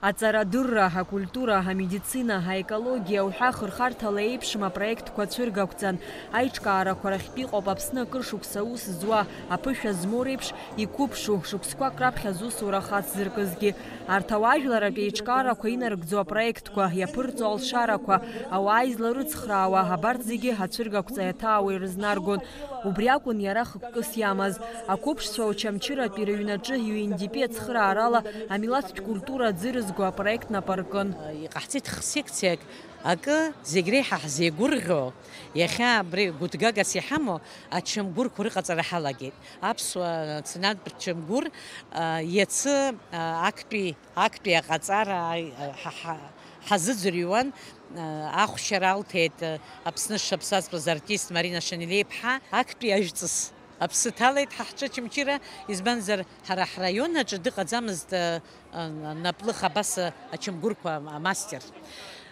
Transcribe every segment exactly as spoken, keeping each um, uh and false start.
Аҵарадырра, акультура, амедицина, аекологиа уҳәа хырхарҭала еиԥшым апроектқәа цәыргақәҵан. Аиҿкаарақәа рахьтә иҟоуп Аԥсны акыр шықәса аус зуа, аԥышәа змоу реиԥш, иқәыԥшу, шықәсқәак раԥхьа зусура хацзыркызгьы. Арҭ ауаажәларратә еиҿкаарақәа инарыгӡо апроектқәа, иаԥырҵо алшарақәа, ауаа изларыцхраауа, абарҭ зегьы ацәыргақәҵа иаҭаауа ирызнаргон. Убри акәын иара хықәкыс иамаз. Ақәыԥшцәа Очамчыратәи рыҩнаҿы ю ен ди пи ацхыраарала амилаҭтә культура аӡы рызго апроект нап аркын. Иҟаҳҵеит х-, секциак, акы зегь реиҳа ҳзеигәырӷьо, иахьа абри гәыҭгагас иҳамоу ачамгәырқәа рыҟаҵара ҳалагеит. Аԥсуа националтә чамгәыр, а, иацы, а, актәи, актәи аҟаҵара, а, ҳа-, ҳа-, ҳазыӡырҩуан, а, ахәшьара алҭеит, а, Аԥсны зшаԥсазтәыз артист Марина Шанелиа-иԥҳа, актәи ажәҵыс. Аԥсы ҭалеит ҳа ҳҿы Очамчыра, избанзар, ҳара ҳраион аҿы дыҟаӡамызт, а, а, наплых абас, а, ачамгәырқәа амастер.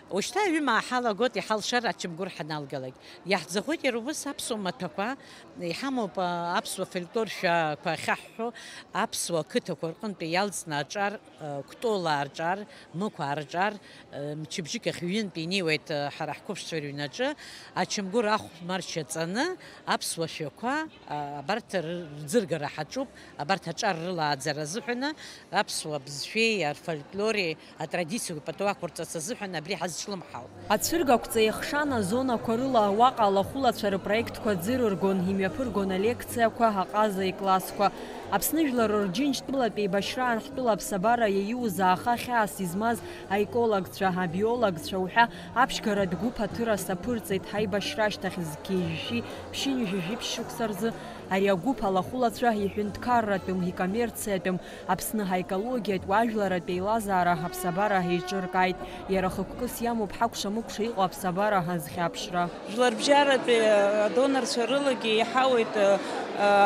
Ушьҭа аҩымаа ҳалагоит иҳалшар ачамгәыр ҳаналгалак. Иаҳӡахоит иара убас аԥсуа маҭәақәа, иҳамоуп, а, аԥсуа фольклор шәақәа ахьаҳҳәо, аԥсуа қыҭақәа рҟынтәи иалҵны аҿар, а, Кәтолаа рҿар, Мықә арҿар, а, мчыбжьык ахь ҩынтә инеиуеит, а, ҳара ҳқәыԥшцәа рыҩнаҿы, ачамгәыр ахәмаршьа ҵаны, аԥсуа шәақәа, а, абарҭ ры-, рӡыргара ҳаҿуп, абарҭ аҿар рылааӡара азыҳәаны, аԥсуа бызшәеи афольклори атрадициақәа пату ақәырҵарц азыҳәан абри ҳазҿлымҳау. Ацәыргақәҵа еихшан азонақәа рыла уаҟа алахәылацәа рыпроектқәа ӡырыргон, имҩаԥыргон алекциақәа, аҟаза иклассқәа. Аԥсны Жәлар Рџьынџьтәылатә еибашьраан ҳтәыла аԥсабара иаиуз ааха хьаас измаз аекологцәа, абиологцәа уҳәа аԥшьгаратә гәыԥ аҭыр асаԥырҵеит ҳаибашьра ашьҭахь зқьи жәшәи ԥшьынҩажәи жәиԥшь шықәса рзы. Ари агәыԥ алахәылацәа иҳәынҭқарратәым, икоммерциатәым, Аԥсны ҳаекологиатә, уаажәларратә еилазаара аԥсабара еиҿыркааит. Иара хықәкыс иамоуп ҳакәша-мыкәша иҟоу аԥсабара азхьаԥшра. Жәларбжьаратәи адонорцәа рылагьы иҳауеит, э,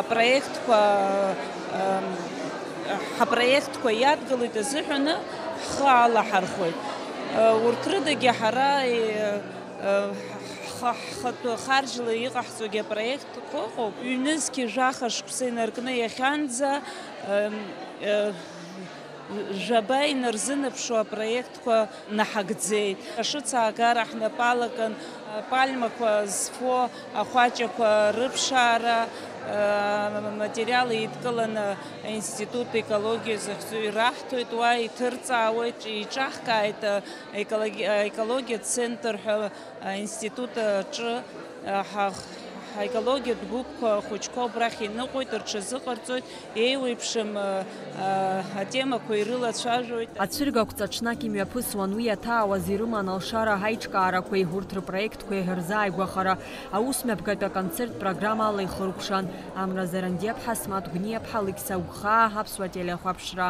апроектқәа, э, ҳапроектқәа иадгылеит азыҳәаны ҳхы алаҳархәоит. Э, урҭ рыдагьы ҳара, э, э, ҳхы-, ҳхатәы харжьла иҟаҳҵогьы апроект Ҟоҟоуп, ҩнызқьи жәаха шықәса инаркны иахьанӡа, ем, е, жәаба инарзынаԥшуа апроектқәа наҳагӡеит. Ашыцаагара ҳнапы алакын, апальмақәа зфо ахәаҷақәа рыԥшаара, е, аматериал еидкыланы аинститут екологиа захьӡу ираҳҭоит, уа иҭырҵаауеит, иҿаҳкааит, е, екологи-, аекологиатә центр ҳәа аинститут аҿы, ҳа-, ҳаекологиатә гәыԥқәа ахәыҷқәа убрахь иныҟәоит, рҽазыҟарҵоит, еиуеиԥшым, а, атемақәа ирылацәажәоит. Ацәыргақәҵа ҽнак имҩаԥысуан, уи иаҭаауаз ирыман алшара ҳаиҿкаарақәеи урҭ рпроектқәеи рзааигәахара. Аусмҩаԥгатә аконцерттә программала ихыркәшан. Амра Зарандиаԥҳа, Асмаҭ Гәниаԥҳа, Лықьса Гәхаа, Аԥсуа телехәаԥшра.